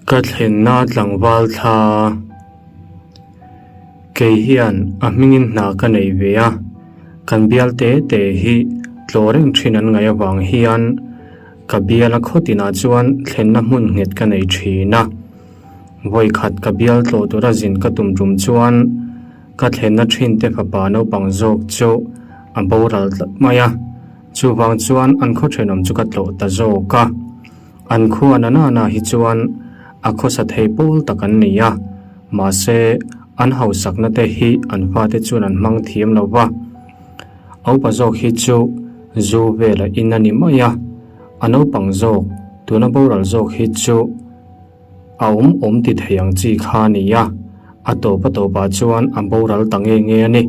Ka thlenna tlangval thla kei hian a hmingin hna ka nei ve a, kan bial te te hi tlawh reng thin an ngaih avang hian ka biala khaw tinah chuan thlenna hmun nghet ka nei thin a. Vawikhat ka bial tlawh tura zin ka tum tum chuan ka thlenna thin te fapa naupang zawk chu a boral tlat mai a, chuvang chuan an khaw thenawm chu ka tlawh ta zawk a. An khua na nana hi chuan a khawsa thei pawl tak an ni a, mahse an hausakna te hi an fate chuan an hmang thiam lo va. A upa zawk hi chu zu vela in a ni mai a, a naupang zawk tuna boral zawk hi chu a awm awm ti thei ang chi kha a ni a, a tawp a tawpah chuan a boral ta nge nge a ni.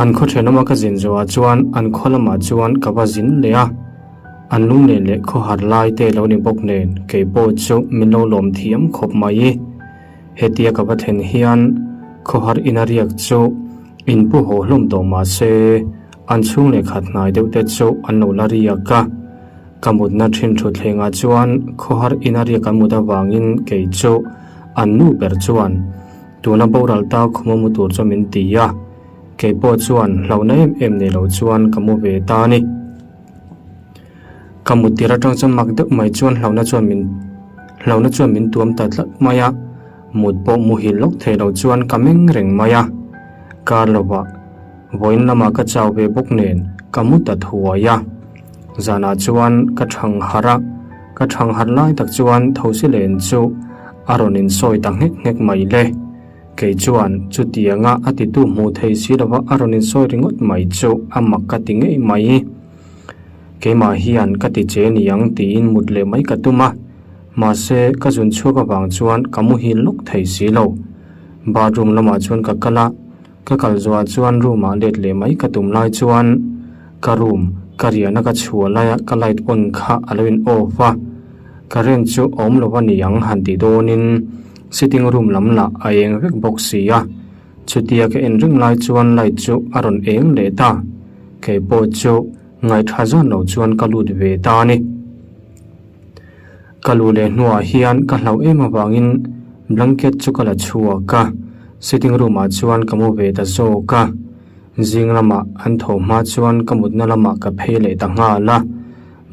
An khaw thenawma ka zin zawhah chuan an khaw lamah chuan ka va zin leh a, an lunglen leh khawhar lai te lo ni bawk nen kei pawh chu min lo lawm thiam khawp mai. Hetia ka va thlen hian khawhar ina riak chu in pu haw hlawm tawh mah se an chhung leh khat hnai deuh te chu an lo la riak a. Ka mutna thin thutthlengah chuan khawhar ina riak an mut avangin kei chu an nu ber chuan Tuna boral ta khuma mu tur chu min ti a, kei pawh chuan hlauhna em em nei lo chuan ka mu ve ta a ni. Ka mut tir atang chuan mak deuh mai chuan hlauhna chuan min hlauhna chuan min tuam ta tlat mai a, mut pawh muhil lawk thei lo chuan ka meng reng mai a. Kar lovah vawiin lamah ka chau ve bawk nen ka mu ta thuai a. Zanah chuan ka thang harh a, ka thang harh lai tak chuan thosi len chu a rawn insawi ta nghek nghek mai le. Kei chuan chutianga a titu hmuh thei si lova a rawn insawi ringawt mai chu a mak ka ti ngei mai. Keimah hian ka ti che niang tiin mut leh mai ka tum a, mahse ka zun chhuak avang chuan ka muhil lawk thei si lo. Bathroom lamah chuan ka kal a. Ka kal zuah chuan room ah let leh mai ka tum lai chuan ka room ka riahna ka chhuah laia ka light on kha a lo in off a, current chu a awm lo a ni ang han tih dawnin sitting room lam lah a eng vek bawk si a, chutia ka en reng lai chuan light chu a rawn eng leh ta, kei pawh chu ngaihṭha zan lo chuan ka lut ve ta a ni. Ka luh leh hnuah hian ka hlauh em avangin blanket chu ka la chhuak a, sitting room ah chuan ka mu ve ta zawk a. Zing lamah an tho hma chuan ka mutna lamah ka phei leh ta nghal a,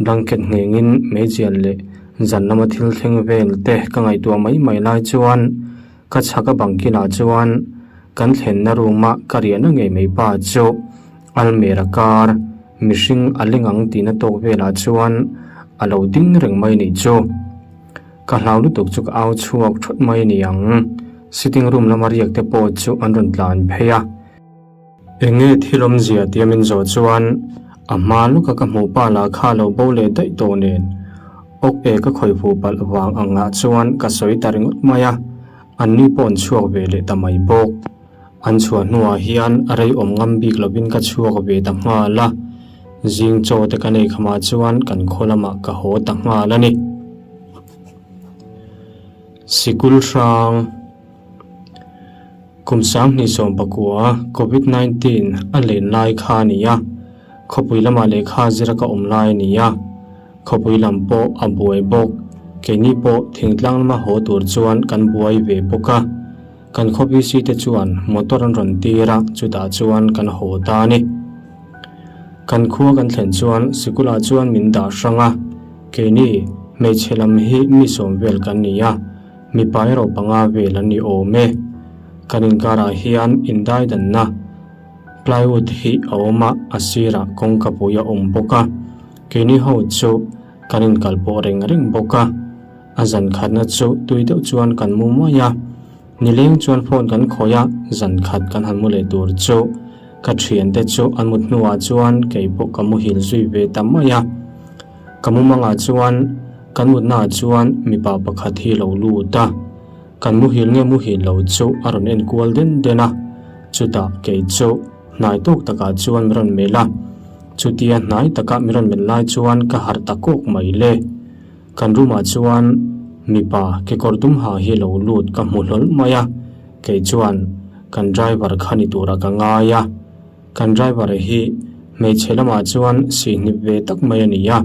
blanket nghengin meizial leh zan lama thil thleng vel te ka ngaihtuah mai mai lai chuan ka chhak a bang kilah chuan kan thlenna room a ka riahna ngei mai pa chu almera kar Mihring a leng ang tihna tawk velah chuan a lo ding reng mai nih chu. Ka hlau lutuk chu ka au chhuak thawt mai a ni ang. Sitting room lama riak te pawh chu an rawn tlan phei a. Enge thil awmzia tia min zawh chuan a hma lawka ka hmuh pa lah kha a lo bo leh daih tawh nen awk e ka khawih fuh palh vang angah chuan ka sawi ta ringawt mai a, anni pawh an chhuak ve leh ta mai bawk. An chhuah hnuah hian a rei awm ngam bik lovin ka chhuak ve ta nghal a, zing chaw te ka nei khamah chuan kan khaw lamah ka haw ta nghal a ni. Sikul hrang Kum 2019 Covid 19 a len lai kha a ni a, khawpui lamah lehkha zira ka awm lai a ni a, khawpui lam pawh a buai bawk, keini pawh thingtlang lama haw tur chuan kan buai ve bawk a. Kan khaw VC te chuan motor an rawn tir a, chutah chuan kan haw ta a ni. Kan khua kan thlen chuan sikulah chuan min dah hrang a, keini hmeichhe lam hi mi sawm vel kan ni a, mipa erawh panga vel an ni awm e. Kan inkarah hian indaidanna plywood hi a awm a, a sirah kawngka pui a awm bawk a, keini ho chu kan inkalpawh reng reng bawk a. A zan khatna chu tui deuh chuan kan mu mai a, nileng chuan phone kan khawih a, zan khat kan han mu leh tur chu ka thiante chu an mut hnuah chuan kei pawh ka muhil zui ve ta mai a. Ka mumangah chuan kan mutnaah chuan mipa pakhat hi lo lut a, kan muhil nge muhil lo chu a rawn en kual den den a, chutah kei chu hnai tawk takah chuan min rawn melh a, chutia hnai taka min rawn melh lai chuan ka harh ta kawk mai le. Kan room ah chuan mipa kekawr dum ha hi lo lut ka hmu hlawl mai a, kei chuan kan driver kha ni turah ka ngai a, kan driver hi hmeichhe lamah chuan sihhnip ve tak mai a ni a.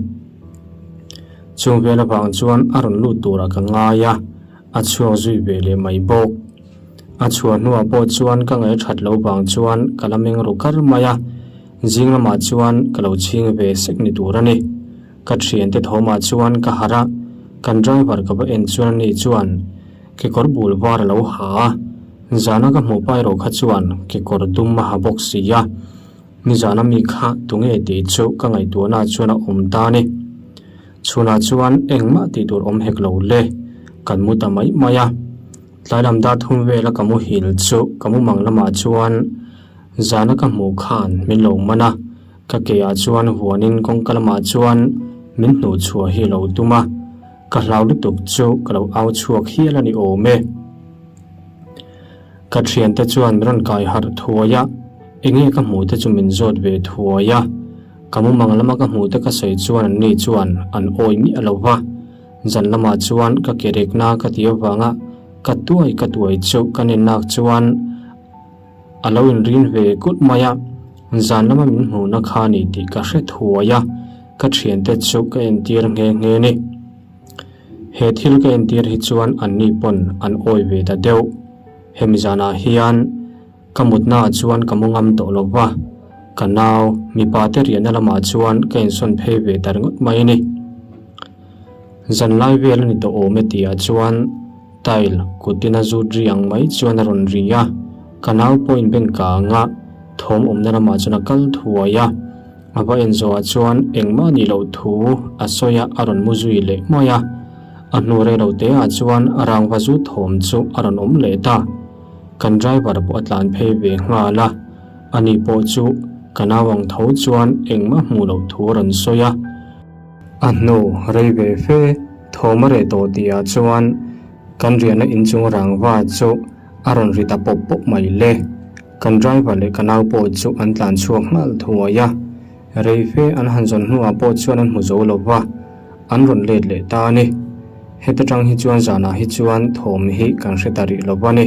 Chung vel avang chuan a rawn lut turah ka ngai a, a chhuak zui ve leh mai bawk. A chhuah hnuah pawh chuan ka ngaih that loh vang chuan ka la meng ru kar mai a, zing lamah chuan ka lo chhing ve sek ni tur a ni. Ka thiante thawmah chuan ka harh a, kan driver ka va en chuan ani chuan kekawr bul var a lo ha a, zana ka hmuh pa erawh kha chuan kekawr dum a ha bawk si a. Nizana mi kha tunge tih chu ka ngaihtuahna chuan a awm ta a ni. Chhunah chuan engmah tih tur awm hek lo le, kan mu ta mai mai a. Tlai lam dar thum vela ka muhil chu ka mumang lamah chuan zana ka hmuh khan min lo man a, ka keah chuan huanin kawngka lamah chuan min hnuh chhuah hi lo tum a, ka hlau lutuk chu ka lo au chhuak hial a ni awm e. Ka thiante chuan min rawn kai harh thuai a, enge ka hmuh te chu min zawt ve thuai a. Ka mumang lama ka hmuh te ka sawi chuan anni chuan an awi miah lo va. Zan lamah chuan ka ke rekna ka ti avanga ka tuai ka tuai chu ka nennak chuan a lo inrin ve kut mai a. Zan lama min hmuhna kha ni tih ka hre thuai a, ka thiante chu ka entir nghe nghe ni. He thil ka entir hi chuan anni pawn an awi ve ta deuh. Hemi zanah hian ka mutnaah chuan ka mu ngam tawh lo va, ka nau mipa te riahna lamah chuan ka insawn phei ve ta ringawt mai a ni. Zanlai vel a ni tawh awm e tihah chuan tile kutin a zut ri ang mai chuan a rawn ri a, ka nau pawh inbeng kang a, thawm awmna lamah chuan a kal thuai a. A va en zawhah chuan engmah nih loh thu a sawi a, a rawn mu zui leh mai a. A hnu rei lo te ah chuan rangva zu thawm chu a rawn awm leh ta. Kan driver pawh a tlan phei ve nghal a, ani pawh chu ka nau ang tho chuan engmah hmuh loh thu a rawn sawi a. A hnu rei ve fe thawm a reh tawh tihah chuan kan riahna inchung rangva chu a rawn ri ta pawp pawp mai le. Kan driver leh ka nau pawh chu an tlan chhuak nghal thuai a, rei fe an han zawn hnuah pawh chuan an hmu zo lo va, an rawn let leh ta a ni. Heta tang hi chuan zanah hi chuan thawm hi kan hre ta rih lo va ni.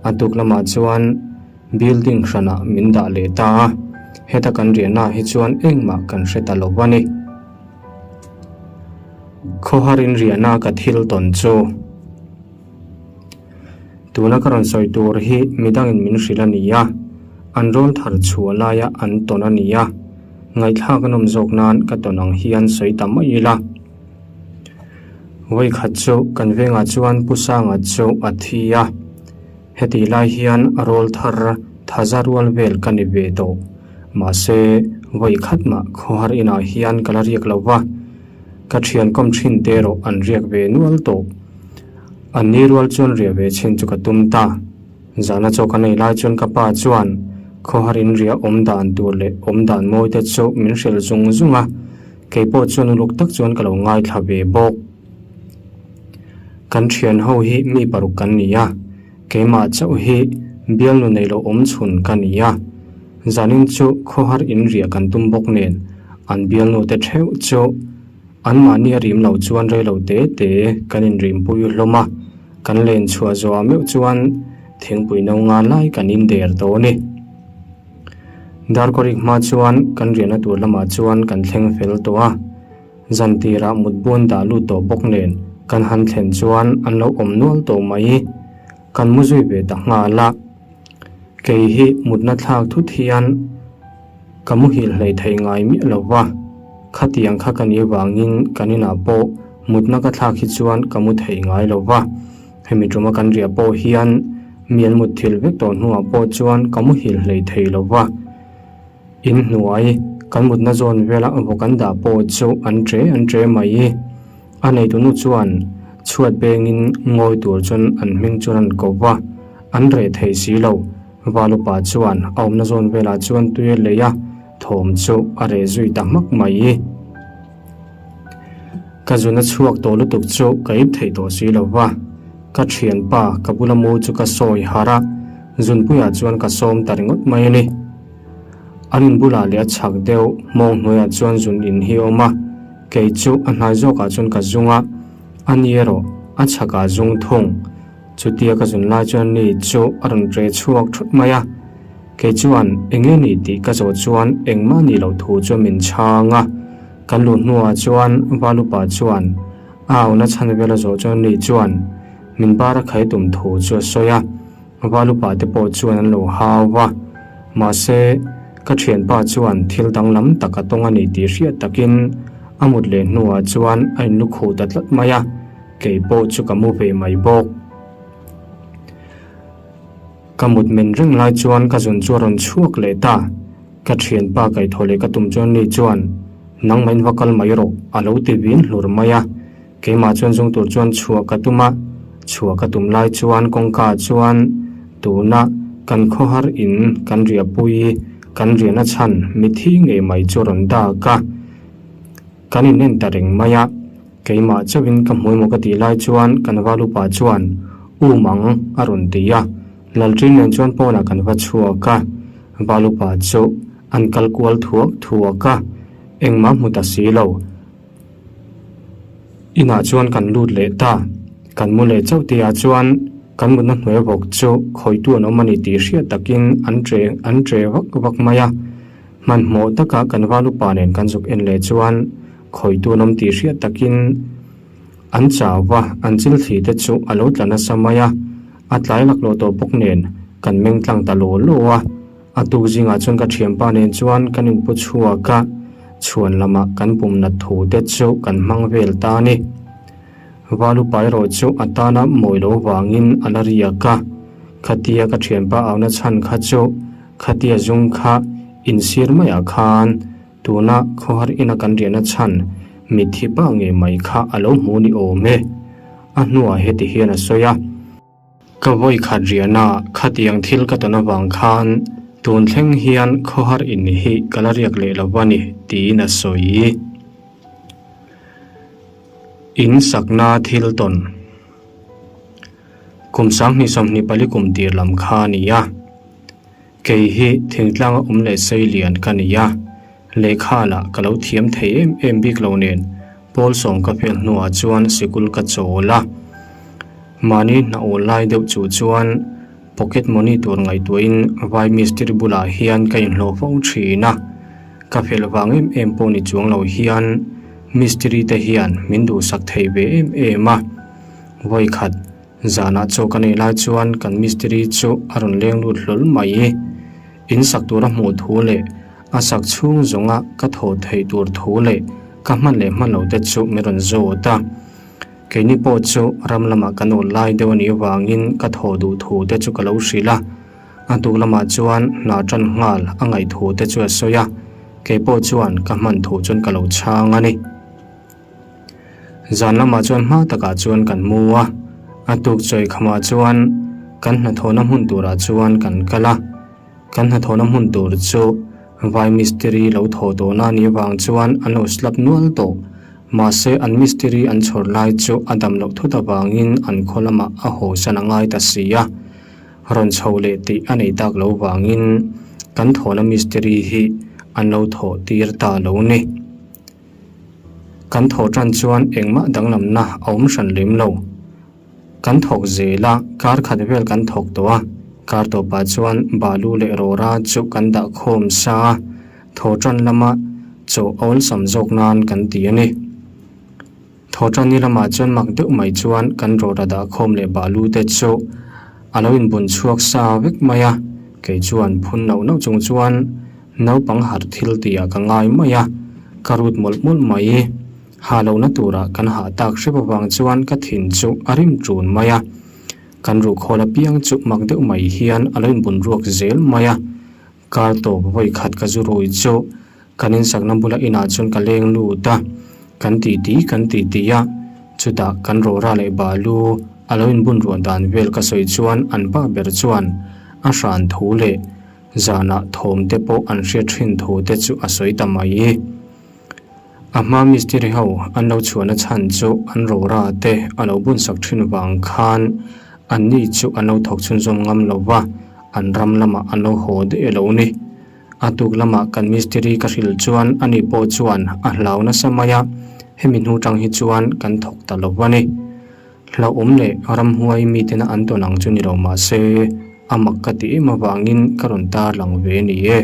A tuk lamah chuan building hranah min dah leh ta a, heta kan riahnaah hi chuan engmah kan hre ta lo va ni. Khawharin riahna ka thil tawn chu. Tuna ka rawn sawi tur hi midangin min hrilh a ni a, an rawl thar chhuah laia an tawn a ni a, ngaihthlak a nawm zawk nan ka tawn ang hian sawi ta mai ila. Vawikhat chu kan vengah chuan Pu Sanga chu a thi a, hetih lai hian a rawl thar thaza rual vel ka ni ve tawh. Mahse, vawikhat mah khawhar inah hian ka la riak lo va, ka thian kawm thin te erawh an riak ve nual tawh. An ni rual chuan riah ve chhin chu ka tum ta. Zana chaw ka nei lai chuan ka pa chuan khawhar in riah awm dan tur leh awm dan mawi te chu min hrilh zung zung a, kei pawh chuan uluk tak chuan ka lo ngaithla ve bawk. Kan thian ho hi mi paruk kan ni a, keimah chauh hi bialnu nei lo awm chhun ka ni a. Zanin chu khawhar in riah kan tum bawk nen an bialnu te theuh chu Anmahni a rim loh chuan rei lo te te kan inrimpui hlawm a, kan len chhuah zawhah meuh chuan thingpui no nga lai kan in der tawh a ni. Darkawrik hma chuan kan riahna tur lamah chuan kan thleng fel tawh a, zan tirah mutbuan dah lut tawh bawk nen kan han thlen chuan an lo awm nual tawh mai. Kan mu zui ve ta nghal a, kei hi mutna thlak thut hian ka muhil hlei thei ngai miah lo va, khatiang kha ka nih vangin kan inah pawh mutna ka thlak hi chuan ka mu thei ngai lo va, hemi tuma kan riah pawh hian mi an mutthilh vek tawh hnuah pawh chuan ka muhil hlei thei lo va. In hnuai kan mutna zawn vela vawk an dah pawh chu an ṭe an ṭe mai. A neitunu chuan chhuat bengin ngawi tur chuan an hming chuan an ko va, an reh thei si lo. Valupa chuan a awmna zawn velah chuan tui a lei a, thawm chu a reh zui ta hmak mai. Ka zuna chhuak tawh lutuk chu ka ip thei tawh si lo va, ka thianpa ka bula mu chu ka sawi harh a, zunpuiah chuan ka sawm ta ringawt mai a ni. An in bulah leh a chhak deuh hmawng hnuaiah chuan zun in hi a awm a, kei chu a hnai zawkah chuan ka zung a, a ni erawh a chhakah zung thung. Chutia ka zun lai chuan ni chu a rawn ṭe chhuak thut mai a, kei chuan eng nge ni tih ka zawh chuan engmah nih loh thu chuan min chhang a. Kan luh hnuah chuan Valupa chuan a auna chhan vel a zawh chuan ni chuan min bar a khai tum thu chu a sawi a. Valupa te pawh chuan an lo hau va, mahse ka thianpa chuan thil danglam tak a tawng a ni tih hriat takin a mut leh hnuah chuan a inlukhuh ta tlat mai a, kei pawh chu ka mu ve mai bawk. Ka mut men reng lai chuan ka zun chu a rawn chhuak leh ta. Ka thianpa kaihthawh leh ka tum chuan ni chuan, Nangmah in va kal mai rawh, a lo ti vin hlur mai a. Keimah chuan zung tur chuan chhuah ka tum a, chhuah ka tum lai chuan kawngka ah chuan tuna kan khawhar in kan riahpui kan riahna chhan mithi ngei mai chu a rawn dak a. Kan inen ta reng mai a. Keimah chauhin ka hmuh emaw ka tih lai chuan kan valupa chuan Um ang a rawn ti a, Lalṭin nen chuan pawnah kan va chhuak a, valupa chu an kal kual thuak thuak a, engmah hmu ta si lo. Inah chuan kan lut leh ta, kan mu leh chauh tihah chuan kan mutna hnuai bawk chu khawitu an awm a ni tih hriat takin an ṭe an ṭe vak vak mai a, hmanhmawh taka kan valupa nen kan zuk en leh chuan Khawitu an awm tih hriat takin an chau va, an chil thli te chu a lo tla nasa mai a, a tlai laklawh tawh bawk nen kan meng tlang ta law law a. A tuk zingah chuan ka thianpa nen chuan kan inpu chhuak a, chhuan lamah kan pum nat thu te chu kan hmang vel ta a ni. Valupa erawh chu a tana mawi lo vangin a la riak a, khatia ka thianpa auna chhan kha chu khatia zung kha insir maiah khan Tuna khawhar ina kan riahna chhan mitthi pa ngei mai kha a lo hmu ni awm e. A hnuah heti hian a sawi a. Ka vawi khat riahna khatiang thil ka tawn avang khan tun thleng hian khawhar in hi ka la riak leh lo a ni tiin a sawi. In sakna thil tawn. Kum 2024 kum tir lam kha a ni a. Kei hi thingtlanga awm leh sei lian ka ni a, lehkha lah ka lo thiam thei em em bik lo nen pawl sawm ka fel hnuah chuan sikul ka chawl a. Mahni hna awl lai deuh chu chuan pocket money tur ngaihtuahin vai mistiri bulah hian ka inhlawh fo thin a. Ka fel vang em em pawh ni chuang lo hian mistiri te hian min duhsak thei ve em em a. Vawikhat. Zanah chaw ka neih lai chuan kan mistiri chu a rawn leng lut hlawl mai. In sak tura hmuh thu leh a sak chhung zawnga ka thaw theih tur thu leh ka hman leh hman loh te chu min rawn zawt a. Keini pawh chu ram lamah kan awl lai deuh a nih avangin ka thaw duh thu te chu ka lo hrilh a. A tuk lamah chuan hna tan nghal a ngaih thu te chu a sawi a, kei pawh chuan ka hman thu chuan ka lo chhang a ni. Zan lamah chuan hma takah chuan kan mu a, a tuk chawi khamah chuan kan hnathawhna hmun turah chuan kan kal a, kan hnathawhna hmun tur chu vai mistiri lo thawh tawhna a nih avang chuan an lo slap nual tawh. Mahse an mistiri an chhawr lai chu a dam loh thut avangin an khaw lamah a hawsan a ngai ta si a, rawn chho leh tih a nei tak lo vangin kan thawhna mistiri hi an lo thawh tir ta lo ni. Kan thawh tan chuan engmah danglamna a awm hran lem lo. Kan thawk zel a, kar khat vel kan thawk tawh a, kar tawpah chuan balu leh rawra chu kan dah khawm sa a, thaw tan lama chaw awlsam zawk nan kan ti a ni. Thaw tan ni lamah chuan mak deuh mai chuan kan rawra dah khawm leh balu te chu a lo inbun chhuak sa vek mai a, kei chuan phun nauh nauh chung chuan Naupang harh thil tihah ka ngai mai a, ka rut mawlh mawlh mai. Hah lohna turah kan hah tak hrep avang chuan ka thin chu a rim ṭun mai a. Kan ruhkhawl apiang chu mak deuh mai hian a lo inbun ruak zel mai a. Kar tawp vawi khat ka zu rui chu kan insakna bula inah chuan ka leng lut a, kan titi kan titi a, chutah kan rawra leh balu a lo inbun ruah dan vel ka sawi chuan an pa ber chuan a hran thu leh Zanah thawm te pawh an hriat thin thu te chu a sawi ta mai. A hma mistiri ho an lo chhuahna chhan chu an rora te a lo bunsak thin vang khan an ni chu an lo thawk chhunzawm ngam lo va, an ram lamah an lo haw daih a lo ni. A tuk lamah kan mistiri ka hrilh chuan ani pawh chuan a hlau nasa mai a, hemi hnu tang hi chuan kan thawk ta lo va ni. Hlauhawm leh ramhuai mitena an tawn ang chu ni lo mah se, a mak ka ti em avangin ka rawn tar lang ve a ni e.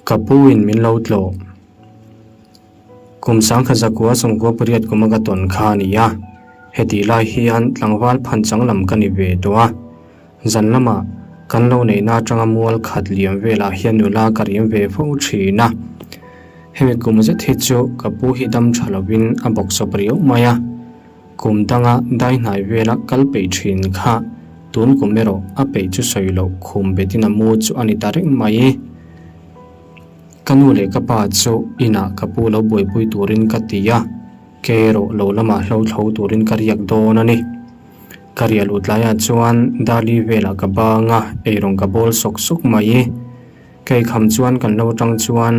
Ka pu in min lo tlawh. Kum 1998 kuma ka tawn kha a ni a, hetih lai hian tlangval phanchang lam ka ni ve tawh a. Zan lamah kan lo neihna atanga mual khat liam velah hian nula ka riam ve fo thin a. Hemi kum zet hi chu ka pu hi dam tha lovin a bawksawp riau mai a. Kum danga dai hnai vela kal peih thin kha tun kum erawh a peih chu sawi loh khum betin a mu chu a ni ta reng mai. Ka nu leh ka pa chu inah ka pu lo buaipui turin ka ti a, ke erawh lo lamah hlo thlo turin ka riak dawn a ni. Ka riah luh tlaiah chuan Dali velah ka bang a, eirawng ka bawl sawk sawk mai. Ka eikham chuan kan lo atang chuan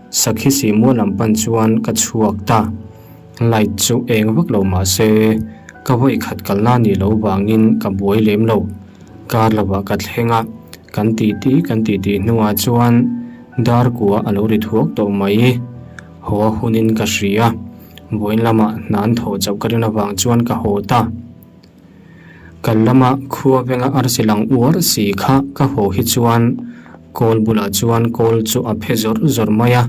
Sakhi Sihmual lam pan chuan ka chhuak ta. Light chu eng vak lo mah se ka vawi khat kalna nih loh vangin ka buai lem lo. Kar lovah ka thleng a, kan titi kan titi hnuah chuan dar kua a lo ri thuak tawh mai. Haw a hunin ka hria. Vawiin lamah hna an thawh chauh ka rin avang chuan ka haw ta. Kal lama khua venga arsi lang uar si kha ka haw hi chuan kawl bulah chuan kawl chu a phe zawr zawr mai a.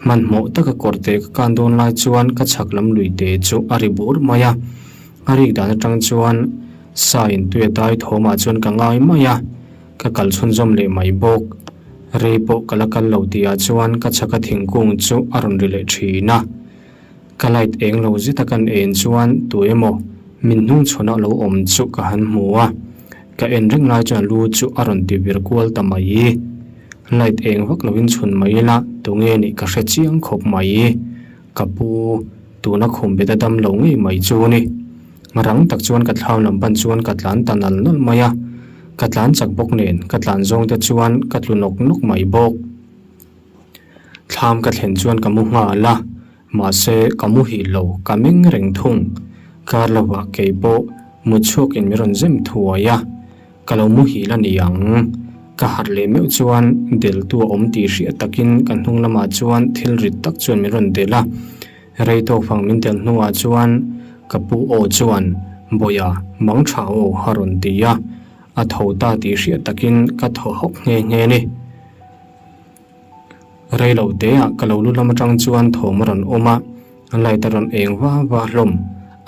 Hmanhmawh taka kawrte ka kan dawn lai chuan ka chhak lam lui te chu a ri bur mai a. A rik dan atang chuan sa in tui a dai thawmah chuan ka ngai mai a, ka kal chhunzawm leh mai bawk. Rei pawh ka la kal lo tihah chuan ka chhaka thingkung chu a rawn ri leh thin a. Ka light eng lo zet a kan en chuan tu emaw min hnung chhawn a lo awm chu ka han hmu a, ka en reng lai chuan lu chu a rawn ti vir kual ta mai. Light eng vak lovin chhun mai ila tunge nih ka hre chiang khawp mai. Ka pu, tuna khum bet a dam lo ngei mai chu ni. Rang tak chuan ka thlam lam pan chuan ka tlan ta nal nal mai a, ka tlan chak bawk nen ka tlan zawng te chuan ka tlu nawk nawk mai bawk. Thlam ka thlen chuan ka mu nghal a, mahse ka muhil lo, ka meng reng thung. Kar lovah kei pawh mut chhuakin min rawn zem thuai a, ka lo muhil a ni ang. Ka harh leh meuh chuan deltu a awm tih hriat takin ka hnung lamah chuan thil rit tak chuan min rawn delh a. Rei tawk fang min delh hnuah chuan ka pu aw chuan, Bawia, mang tha aw a rawn ti a, a tho ta tih hriat takin ka thaw hawk nghe nghe a ni. Rei lo teah ka lo lu lam atang chuan thawm a rawn awm a, light a rawn eng va va hlawm.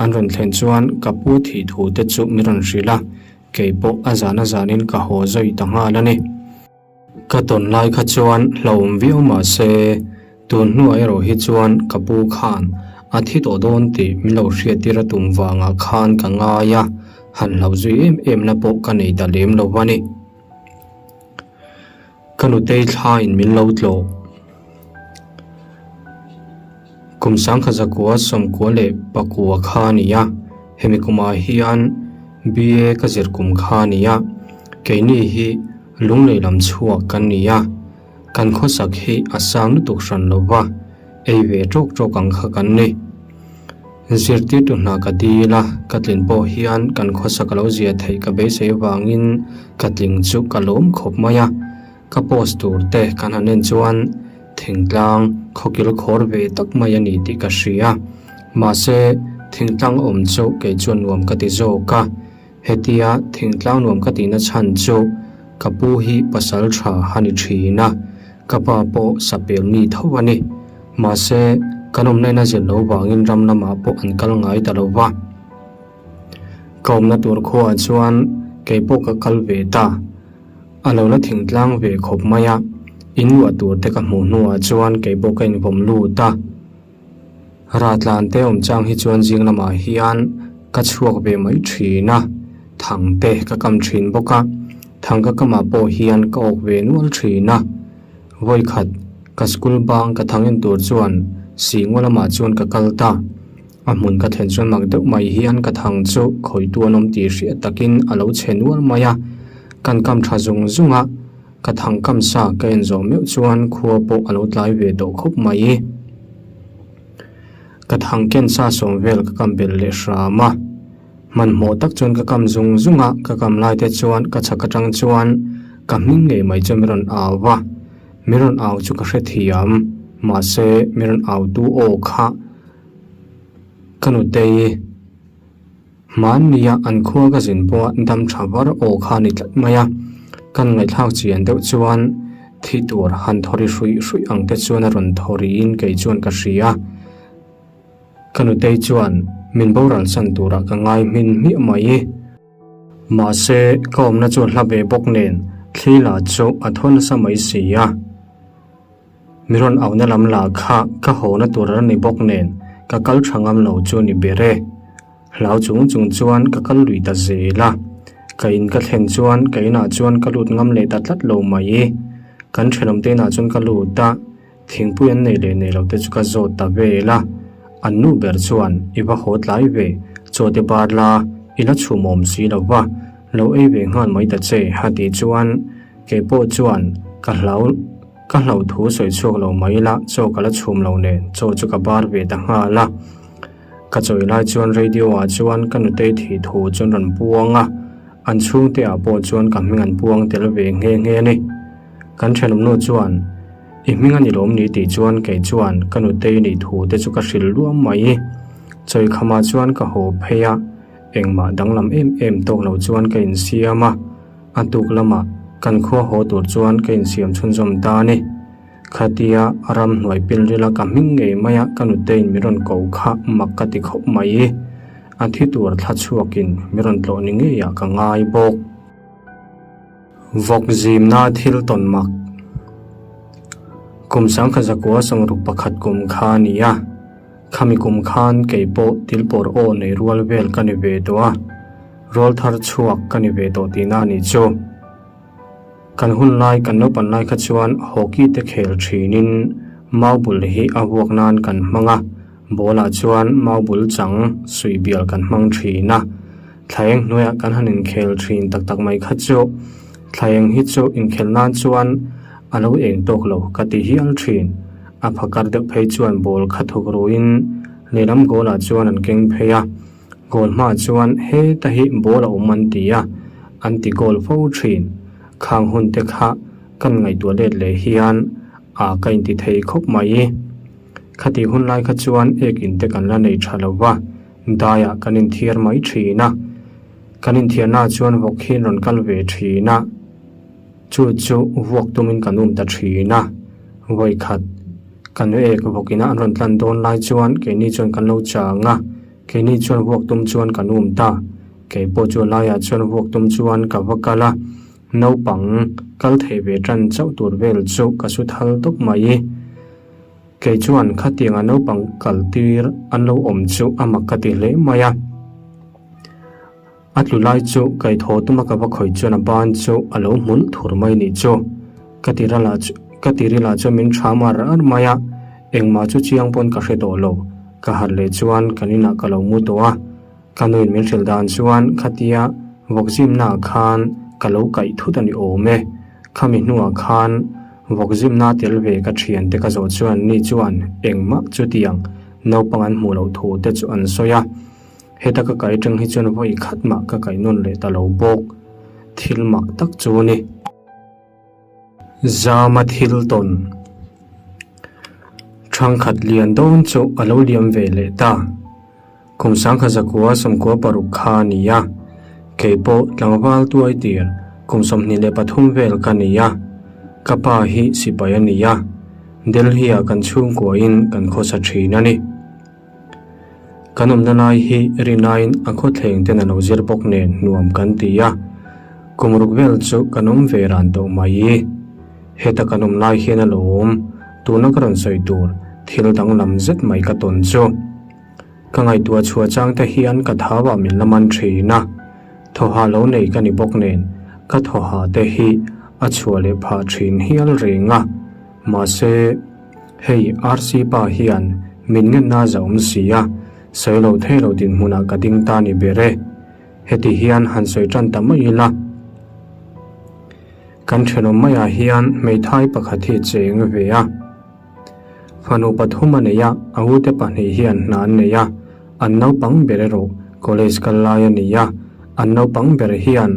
An rawn thlen chuan ka pu thih thu te chu min rawn hrilh a, kei pawh a zan a zanin ka haw zawi ta nghal a ni. Ka tawn lai kha chuan hlauhawm viau mah se, tun hnuah erawh hi chuan ka pu khan a thi tawh dawn tih min lo hriattir a tum vangah khan ka ngai a, han hlauh zui em em na pawh ka nei ta lem lo a ni. Ka nutei thlaiin min lo tlawh. Kum 1994 kha a ni a, hemi kumah hian BA ka zir kum kha a ni a, keini hi Lunglei lam chhuak kan ni a, kan khawsak hi a sang lutuk hran lo va, ei ve tawk tawk ang kha kan ni. Zirtirtu hna ka dil a, ka tlin pawh hian kan khawsak a lo zia theih ka beisei avangin ka tling chu ka lawm khawp mai a. Ka post tur te kan han en chuan thingtlang khawkil khawr ve tak mai a ni tih ka hria. Mahse, thingtlang awm chu kei chuan nuam ka ti zawk a. Hetia thingtlang nuam ka tihna chhan chu ka pu hi pasal tha a ni thin a, ka pa pawh sapel mi tho a ni. Mahse, kan awmna in a zir lo vangin ram lamah pawh an kal ngai ta lo va. Ka awmna tur khuaah chuan kei pawh ka kal ve ta. A lo la thingtlang ve khawp mai a, in luah tur te ka hmuh hnuah chuan kei pawh ka invawm lut a. Ratlan te awm chang hi chuan zing lamah hian ka chhuak ve mai thin a, thang te ka kam thin bawk a, thang ka kamah pawh hian ka awk ve nual thin a. Vawikhat ka school bang ka thang en tur chuan Singwa lamah chuan ka kal ta. A hmun ka thlen chuan mak deuh mai hian ka thang chu khawitu an awm tih hriat takin a lo chhe nual mai a, kan kam tha zung zung a. Ka thang kam sa ka en zawh meuh chuan khua pawh a lo tlai ve tawh khawp mai. Ka thang ken sa sawm vel ka kam belh leh hram a. Hmanhmawh tak chuan ka kam zung zung a, ka kam lai te chuan ka chhak atang chuan ka hming ngei mai chu min rawn au a. Min rawn au chu ka hrethiam, mahse min rawn au tu aw kha ka nutei. Hmannia an khua ka zin pawha dam tha var aw kha a ni tlat mai a, kan ngaihthlak chian deuh chuan Thi tur han thawri hruih hruih ang te chuan a rawn thaw riin kei chuan ka hria. Ka nutei chuan min boral san turah ka ngai hmin hmiah mai. Mahse, ka awmna chu hla ve bawk nen thli la chu a thaw nasa mai si a. Mi rawn auhna lam lah kha ka hawna tur a ni bawk nen ka kal tha ngam lo chu ni ber e. Hlau chung chung chuan ka kal lui ta zel a. Ka in ka thlen chuan ka inah chuan ka lut ngam leh ta tlat lo mai. Kan thenawm te inah chuan ka lut a, thingpui an nei leh nei lo te chu ka zawt ta vel a. An nu ber chuan i va haw tlai ve, chaw te bar la, i la chhum awm si lo va, lo ei ve nghal mai ta che a tih chuan kei pawh chuan ka hlau Ka hlauh thu sawi chhuak lo mai ila chaw ka la chhum lo nen chaw chu ka bar ve ta nghal a. Ka chawi lai chuan radio ah chuan ka nutei thih thu chuan rawn puang a, an chhungte ah pawh chuan ka hming an puang tel ve nghe nghe a ni. Kan thenawm nu chuan I hming a ni lawm ni tih chuan kei chuan ka nutei nih thu te chu ka hrilh luam mai. Chawi khamah chuan ka haw phei a, engmah danglam em em tawk lo chuan ka insiam a. A tuk lamah kan khua haw tur chuan ka insiam chhunzawm ta a ni. Khatia ramhnuai pilrila ka hming ngei maia ka nutein min rawn ko kha mak ka ti khawp mai. A thi tur thla chhuakin min rawn tlawh ni ngeiah ka ngai bawk. Vawk zimna thil tawn mak. Kum sangkhat zakua sawmruk pakhat kum kha a ni a. Khami kum khan kei pawh tilpawr aw nei rual vel ka ni ve tawh a. Rawl thar chhuak ka ni ve tawh tihna a nih chu. Kan hun lai kan naupan lai kha chuan hockey te khel thinin mau bul hi a vuak nan kan hmang a, ball ah chuan mau bul chang suih bial kan hmang thin a. Thlaeng hnuaiah kan han inkhel thin tak tak mai kha chu thlaeng hi chu inkhelh nan chuan a lo eng tawk lo ka ti hial thin. A phakar deuh phei chuan ball kha thawk ruin lehlam goal ah chuan an keng phei a. Goal hmaah chuan heta hi ball a awm an ti a, an ti goal fo thin. Khang hun te kha kan ngaihtuah let leh hian a ka inti thei khawp mai. Khati hun lai kha chuan ek in te kan la nei tha lo va, daiah kan inthiar mai thin a. Kan inthiarnaah chuan vawk hi an rawn kal ve thin a, chu chu vuak tumin kan um ta thin a, vawi khat. Kan ek vawkina an rawn tlan dawn lai chuan keini chuan kan lo chang a, keini chuan vuak tum chuan kan um ta. Kei pawh chu laiah chuan vuak tum chuan ka va kal a, naupang kal thei ve tan chauh tur vel chu ka su thal tawp mai. Kei chuan khatianga naupang kal tir an lo awm chu a mak ka ti hle mai a. A tlu lai chu kaithaw tuma ka va khawih chuan a ban chu a lo hmul thur mai nih chu. Ka ti rala chu ka ti rila chuan min ṭham ar ar mai a, engmah chu chiang pawn ka hre tawh lo. Ka harh leh chuan kan inah ka lo mu tawh a, ka nuin min hrilh dan chuan khatia vawkzimnaah khan ka lo kaih thut a ni awm e. Khami hnuah khan vawkzimna tel ve ka ṭhiante ka zawh chuan ni chuan engmah chutiang naupang an hmuh loh thu te chu an sawi a. Heta ka kai tang hi chuan vawi khat mah ka kai nawn leh ta lo bawk. Thil mak tak chu a ni. Zama thil tawn Thangkhat lian dawn chu a lo liam ve leh ta. Kum sangkhat zakua sawmkua paruk kha a ni a. Kei pawh tlangval tuai tir kum 23 vel ka ni a. Ka pa hi sipai a ni a. Delhi-ah kan chhungkuain kan khawsa thin a ni. Kan awmna lai hi rinaiin a khawthleng ten a lo zir bawk nen nuam kan ti a, kum ruk vel chu kan awm ve ran tawh mai. Heta kan awm lai hian a lo awm, tuna ka rawn sawi tur thil danglam zet mai ka tawn chu. Ka ngaihtuah chhuah chang te hian ka thau ah min la man thin a, thawhah lo nei ka ni bawk nen ka thawhah te hi a chhuah leh phah thin hial reng a, mahse, Hei RC pa hian min ngenna za awm si a, sawi lo thei lo dinhmunah ka ding ta ni ber e. Heti hian han sawi tan ta mai ila. Kan thenawm maiah hian hmeithai pakhat hi cheng ve a. Fanu pathum a nei a, a ute pahnih hian hna an nei a, an naupang ber erawh college kal lai a ni a, an naupang ber hian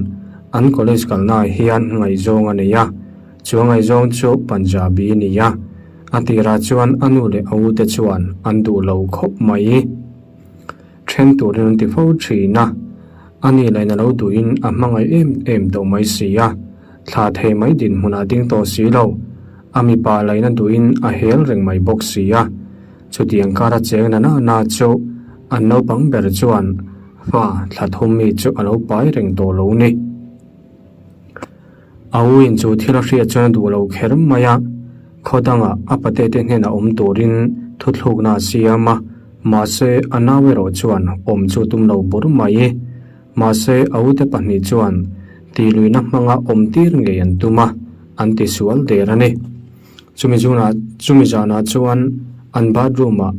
an college kalnaah hian ngaihzawng a nei a. Chu a ngaihzawng chu Punjabi a ni a, a tirah chuan a nu leh a ute chuan an duh lo khawp mai. Then turin an ti fo thin a, a ni lain a lo duhin a hmangaih em em tawh mai si a, thla thei mai dinhmunah a ding tawh si lo. A mipa laina duhin a hel reng mai bawk si a. Chutiang kara cheng na na na chu an naupang ber chuan fa thla thum mi chu a lo pai reng tawh lo ni. A u in chu thil a hriat chuan a duh lo kher mai a, khaw dangah a pate te hnenah awm turin thuthlukna a siam a, mahse a nau erawh chuan awm chu tum lo bur mai. Mahse a ute pahnih chuan tihluihna hmanga awm tir ngei an tum a, an ti sual der a ni. Chumi zunah chumi zanah chuan an bathroom ah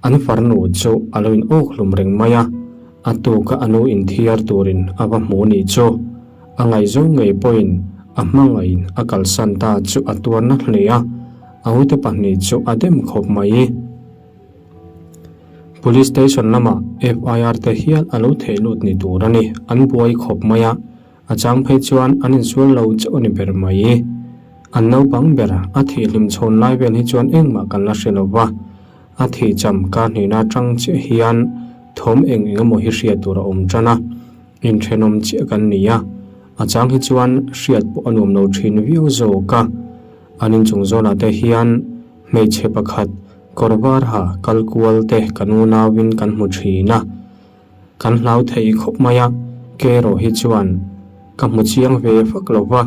an farnu chu a lo in awk hlum reng mai a, a tuka a nu inthiar turin a va hmu nih chu. A ngaihzawng ngei pawhin a hmangaihin a kalsan ta chu a tuarna hle a, a ute pahnih chu a dem khawp mai. Police station lamah FIR te hial a lo theih lut ni tur a ni, an buai khawp mai a, a chang phei chuan an insual lo chauh a ni ber mai. An naupang ber a thihhlim chhawn lai vel hi chuan engmah kan la hre lo va, a thih cham kar hnihna atang chiah hian thawm eng eng emaw hi hriat tur a awm tan a. Inthenawm chiah kan ni a, a chang hi chuan hriat pawh a nuam lo thin viau zawk a. An inchung zawnah te hian hmeichhe pakhat kawr var ha kal kual te kan unauin kan hmu thin a. Kan hlau thei khawp mai a, ke erawh hi chuan ka hmu chiang ve vak lo va,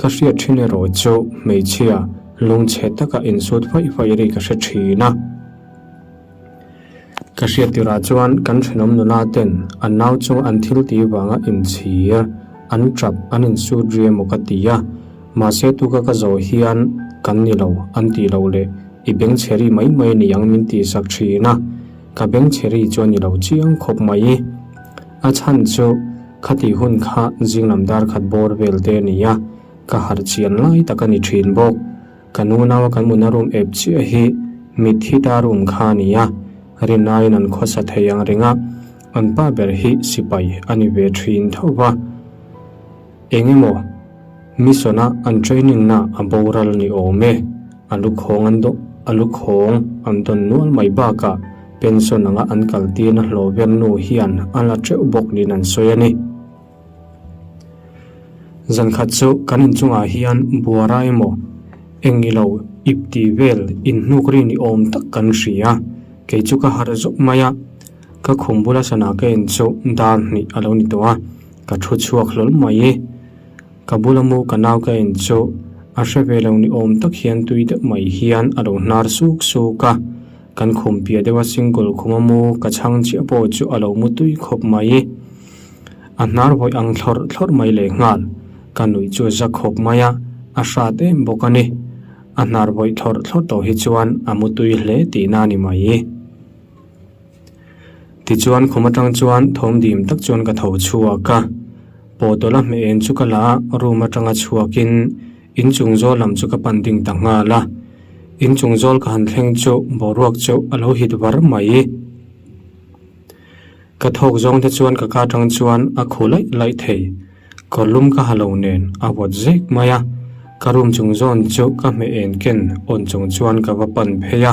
ka hriat thin erawh chu hmeichhia lungchhe taka insut faih faih ri ka hre thin a. Ka hriat tirah chuan kan thenawm nula ten an nau chu an thil tih vanga inchhir, an tap, an insut ri emaw ka ti a. Mahse tuka ka zawh hian kan ni lo an tih loh leh i bengchhe ri mai mai ni ang min tihsak thin a. Ka bengchhe ri chu a ni lo chiang khawp mai. A chhan chu khatih hun kha zinglam dar khat bawr vel te a ni a, ka harh chian lai tak a ni thin bawk. Ka nunaua kan mutna room ep chiah hi mitthi ta room kha a ni a, rinaiin an khawsa thei ang reng a, an pa ber hi sipai a ni ve thin tho va. Eng emaw mission a an training na a boral ni awm e, a lukhawng an dawn a lukhawng an dawn nual mai bakah pension anga an kaltirna hlawh ber nu hian a la teuh bawk niin an sawi a ni. Zan khat chu kan inchungah hian buara emaw eng ilo ip tih vel inhnuk ri ni awm tak kan hria. Kei chu ka harh zawk mai a, ka khum bula sana ka en chu dar hnih a lo ni tawh a, ka thu chhuak hlawl mai e. Ka bula mu ka nau ka en chu a hre ve lo ni awm tak hian tui deuh mai hian a lo hnar suk suk a, kan khum piah deuha single khuma mu ka chhang chiah pawh chu a lo mu tui khawp mai e. A hnar vawih ang thlawrh thlawrh mai leh nghal. Ka nuih chu a za khawp mai a, a hrat em bawk a ni. A hnar vawih thlawrh thlawrh tawh hi chuan a mu tui hle tihna a ni mai. Tichuan khum atang chuan thawm dim tak chuan ka tho chhuak a. Pawhtawlh a hmeh en chu ka la a, room atanga chhuakin inchung zawl lam chu ka pan ding ta nghal a. Inchung zawl ka han thleng chu boruak chu a lo hit var mai. Ka thawk zawng te chuan ka ka tang chuan a khu laih laih thei. Kawr lum ka ha lo nen a vawt zek mai a. Ka room chung zawn chu ka hmeh en ken awn chung chuan ka va pan phei a.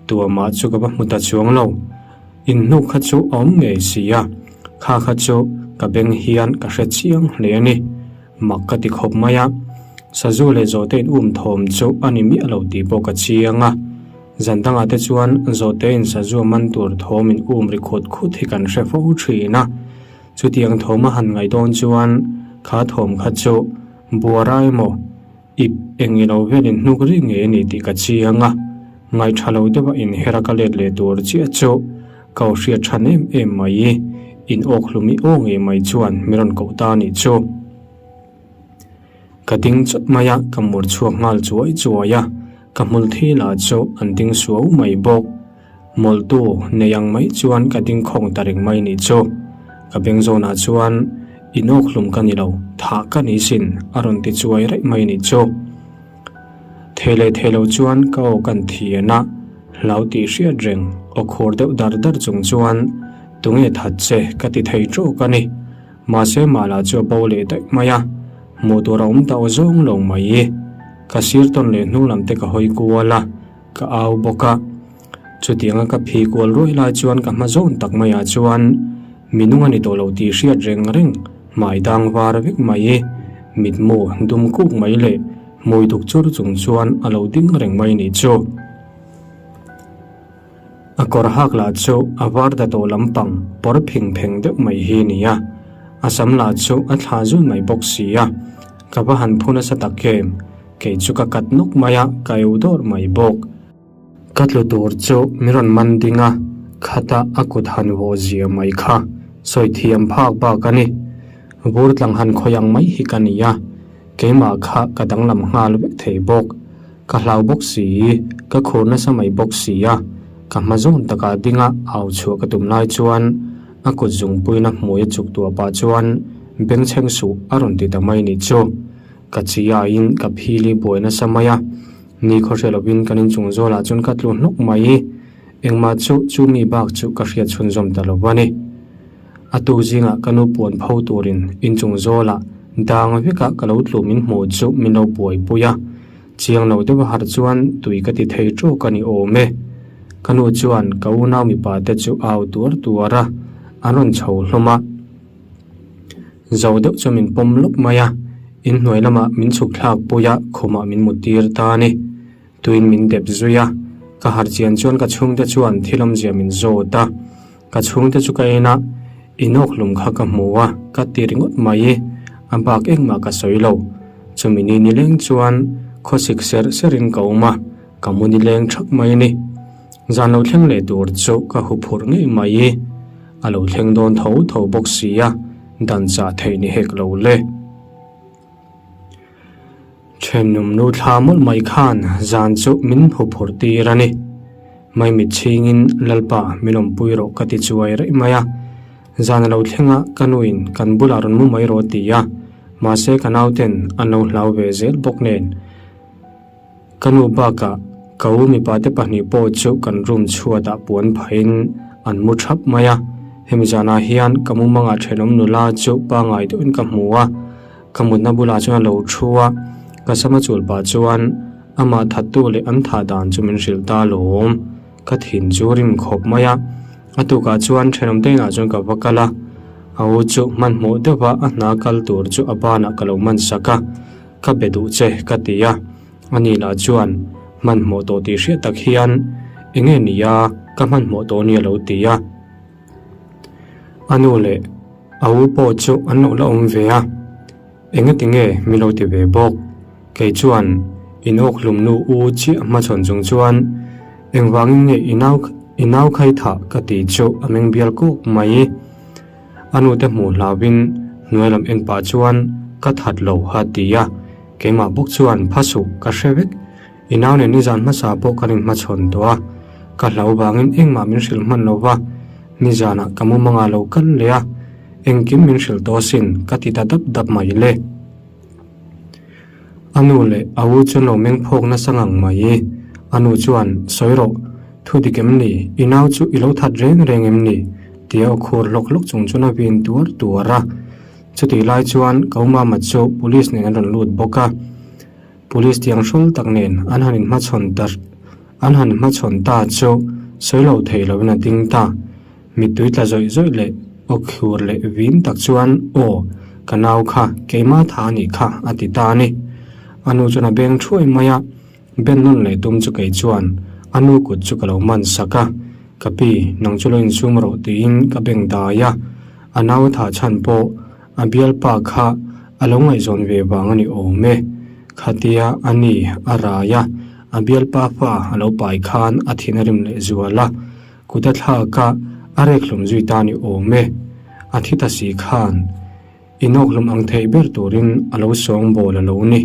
Tuamah chu ka va hmu ta chuang lo. Inhnuk kha chu a awm ngei si a. Kha kha chu ka beng hian ka hre chiang hle a ni. Mak ka ti khawp mai a. Sazu leh zawhte in um thawm chu a ni miah lo tih pawh ka chiang a. Zan dangah te chuan zawhte in sazu a man tur thawm in um ri khut khut hi kan hre fo thin a. Chutiang thawm a han ngaih dawn chuan kha thawm kha chu buara emaw ip eng ilo velin hnuk ri ngei a ni tih ka chiang a. Ngaihṭha lo deuha inher a ka let leh tur chiah chu ka aw hriat ṭhan em em mai. In awk hlum i aw ngei mai chuan mi rawn koh ta a nih chu. Ka ding chawt mai a, ka mur chhuak nghal chuai chuai a, ka hmul thi lah chu an ding suau mai bawk. Mawlhtu nei ang mai chuan ka ding khawng ta reng mai nih chu. Ka beng zawnah chuan inawk hlum ka ni lo, thah ka ni sin a rawn ti chuai raih mai nih chu. Thei leh thei lo chuan ka aw kan thian a, hlau tih hriat reng aw khur deuh dar dar chung chuan tunge that che ka ti thei tawk a ni. Mahse mah lah chu a bo leh daih mai a, hmuh tur a awm ta aw zawng lo mai. Ka sir tawn leh hnung lam te ka hawi kual a, ka au bawk a. Chutianga ka phi kual ruai lai chuan ka hma zawn tak maiah chuan mi nung a ni tawh lo tih hriat reng reng hmai dang var vek mai. Mitmu dum kuk mai leh. Hmui duk chur chung chuan a lo ding reng mai nih chu. A kawr hak lah chu a var da tawh lampang pawr phing pheng deuh mai hi a ni a, a sam lah chu a thla zun mai bawk si a, ka va han phu nasa tak em, kei chu ka kat nawk mai a, ka eu dawrh mai bawk. Ka tlu tur chu min rawn man ding a, khata a kut han vawh zia mai kha sawi thiam phak bak a ni. Vur tlang han khawi ang mai hi ka ni a, keimah kha ka danglam nghal vek thei bawk. Ka hlau bawk si, ka khur nasa mai bawk si a, ka hma zawn takah dinga au chhuah ka tum lai chuan a kut zungpuina hmui a chuk tuah pah chuan bengchheng suh a rawn ti ta mai nih chu. Ka chi aiin ka phili buai nasa mai a, ni khaw hre lovin kan inchung zawlah chuan ka tlu hnawk mai. Engmah chu chu mi bak chu ka hriat chhunzawm ta lo a ni. A tuk zingah ka nu puan pho turin inchung zawlah dang vekah ka lo tlu min hmuh chu min lo buaipui a, chiang lo deuh a harh chuan tui ka ti thei tawk a ni awm e. Ka nu chuan ka unau mipa te chu au tuar tuar a, an rawn chho hlawm a. Zo deuh chu min pawm lawp mai a, inhnuai lamah min chhuk thlak pui a, khumah min mut tir ta a ni. Tuin min dep zui a, ka harh chian chuan ka chhungte chuan thil awmzia min zawt a. Ka chhungte chu ka en a, inawk hlum kha ka hmu a, ka ti ringawt mai. A bak engmah ka sawi lo. Chumi ni nileng chuan khawsik serh serhin ka awm a, ka mu nileng thak mai a ni. Zan lo thleng leh tur chu ka huphurh ngei mai. A lo thleng dawn tho tho bawk si a, dan chah theih ni hek lo le. Thenawm nu thla mawlh mai khan zan chu min huphurh tir a ni. Maimit chhingin Lalpa min awmpui rawh ka ti chuai raih mai a. Zan a lo thleng a, ka nuin kan bulah rawn mu mai rawh a ti a, mahse ka nauten an lo hlau ve zel bawk nen. Ka nu bakah ka u mipate pahnih pawh chu kan room chhuatah puan phahin an mu thap mai a, hemi zanah hian ka mumangah thenawm nula chu pangngai deuhin ka hmu a, ka mutna bulah chuan a lo thu a, ka sama chul pah chuan amah thattu leh an thah dan chu min hrilh ta alawm, ka thin chu rim khawp mai a, a tukah chuan thenawm te inah chuan ka va kal a, a u chu hmanhmawh deuha a hna kal tur chu a banah ka lo mansak a. Ka be duh che ka ti a, ani lah chuan hmanhmawh tawh tih hriat tak hian enge ni a ka hmanhmawh tawh ni a lo ti a. A nu leh a u pawh chu an lo la awm ve a, enge tinge min lo ti ve bawk. Kei chuan inawk hlum nu u chiah hmachhawn chung chuan engvangin nge i nau i nau khai thah ka ti chu a meng bial kawk mai. A nute hmuh hlauhin hnuai lam en pah chuan ka that lo ha ti a, keimah bawk chuan pha suh ka hre vek. I nau nen nizan hmasa pawh kan inhmachhawn tawh a, ka hlau vangin engmah min hrilh hman lo va, nizanah ka mumangah lo kal leh a, engkim min hrilh tawh asin ka ti ta dap dap mai le. A nu leh a u chuan lo meng phawk nasa ngang mai. A nu chuan, Sawi rawh, thu dik em ni? I nau chu i lo that reng reng em ni? tia aw khur hlawk hlawk chung chuan a vin tuar tuar a. Chutih lai chuan ka u mama chu police nen an rawn lut bawk a. Police tiang hrawl tak nen an han inhmachhawn ta an han hmachhawn ta chu sawi lo thei loin a ding ta. Mittui tla zawih zawih leh aw khur leh vin tak chuan, Aw, ka nau kha, keimah tha a nih kha, a ti ta a ni. A nu chuan a beng thuai mai a, ben nawn leh tum chu kei chuan a nu kut chu ka lo man sak a, Ka pi, nang chu lo insum rawh tiin ka beng dai a, a nau a thah chhan pawh a bialpa kha a lo ngaihzawn ve vang a ni awm e. Khatia a ni a rai a, a bialpa fa a lo pai khan a thin a rim leh zual a, Kut a thlak a, a rek hlum zui ta ni awm e. A thi ta si khan inawk hlum ang theih ber turin a lo sawng bawl a lo ni.